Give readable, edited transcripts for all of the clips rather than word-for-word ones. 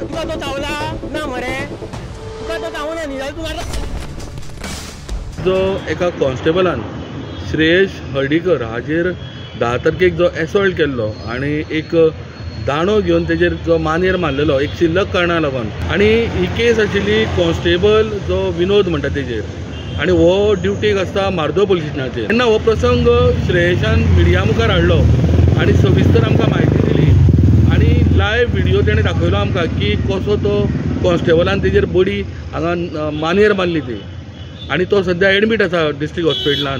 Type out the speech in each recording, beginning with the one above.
तुका तो चावला ना मरे, तुका तो चावना न्ही जाल्यार तुका जो एका कॉन्स्टेबलान श्रेयश हर्डीकर हाजेर 10 तारखेक जो एसॉल्ट केल्लो आनी एक दांडो घेवन तेजेर जो मानेर मारलेलो एक शिल्लक कारणा लागून, आनी ही केस आशिल्ली कॉन्स्टेबल जो विनोद म्हणटा तेजेर, आनी हो ड्युटीक आसता मार्दोळ पुलीस स्टेशनाचेर. तेन्ना हो प्रसंग श्रेयशान मिडिया मुखार हाडलो आनी सविस्तर आमकां म्हायती दिली आनी लायव्ह व्हिडियो तेणें दाखयलो आमकां की कसो तो कॉन्स्टेबलान तेजेर बडी हांगा मानेर मारली ती, आनी तो सद्या एडमीट आसा डिस्ट्रिक्ट हॉस्पिटलान.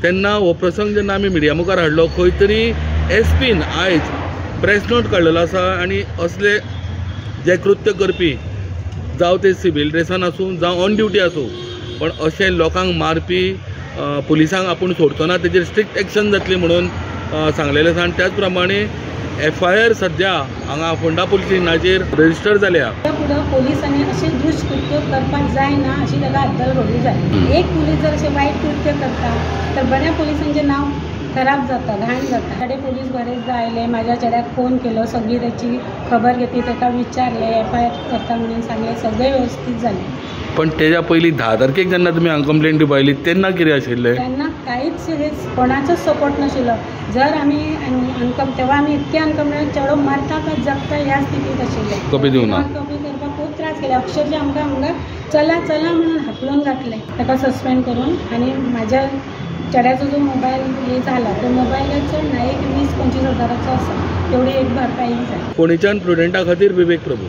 तेन्ना हो प्रसंग जेन्ना आमी मिडिया मुखार हाडलो, खंय तरी एस पीन आयज प्रेस नोट काडलेलो आसा आनी असले जे कृत्य करपी जावं ते सिवील ड्रेसान आसूं जावं ऑन ड्युटी आसूं, पण अशें लोकांक मारपी पुलिसांक आपूण सोडचो ना, तेजेर स्ट्रिक्ट एक्शन जातली म्हणून सांगलेलें आसा. आनी त्याच प्रमाणे एफ I R सद्या हांगा फोंडा पुलीस स्टेशनाचेर रजिस्टर जाल्या. फुडें पोलिसांनी अशें दुष्कृत्य करपाक जायना अशी ताका अद्दल घडूंक जाय. एक पुलीस जर अशें वायट कृत्य करता तर बऱ्या पुलिसांचें नांव खराब जाता, घाण जाता. चेडे पुलीस बरेचदा आयले, म्हाज्या चेड्याक फोन केलो, सगळी ताची खबर घेतली, ताका विचारलें, एफ I R करता म्हणून सांगलें, सगळें व्यवस्थीत जालें. पण तेज्या पयलीं 10 तारखेक जेन्ना तुमी हांगा कंप्लेन दिवपा आयली तेन्ना कितें आशिल्लें? तेन्ना कांयच कोणाचोच सपोर्ट नाशिल्लो. जर आमी तेव्हा आमी इतके अनकम्फर्टेबल, चेडो मरता काय जगता ह्या स्थितीत आशिल्ले. कॉपी दिवना, कॉपी करपाक खूब त्रास केले. अक्षरशः आमकां हांगा चला चला म्हणून हाकलून घातलें, ताका सस्पेंड करून. आनी म्हाज्या चेड्याचो जो मोबायल हे जाला तो मोबायल चड ना, एक 20-25 हजाराचो आसा, तेवढी एक भरपाई जाय. फोंडेच्यान प्रुडंटा खातीर विवेक प्रभू.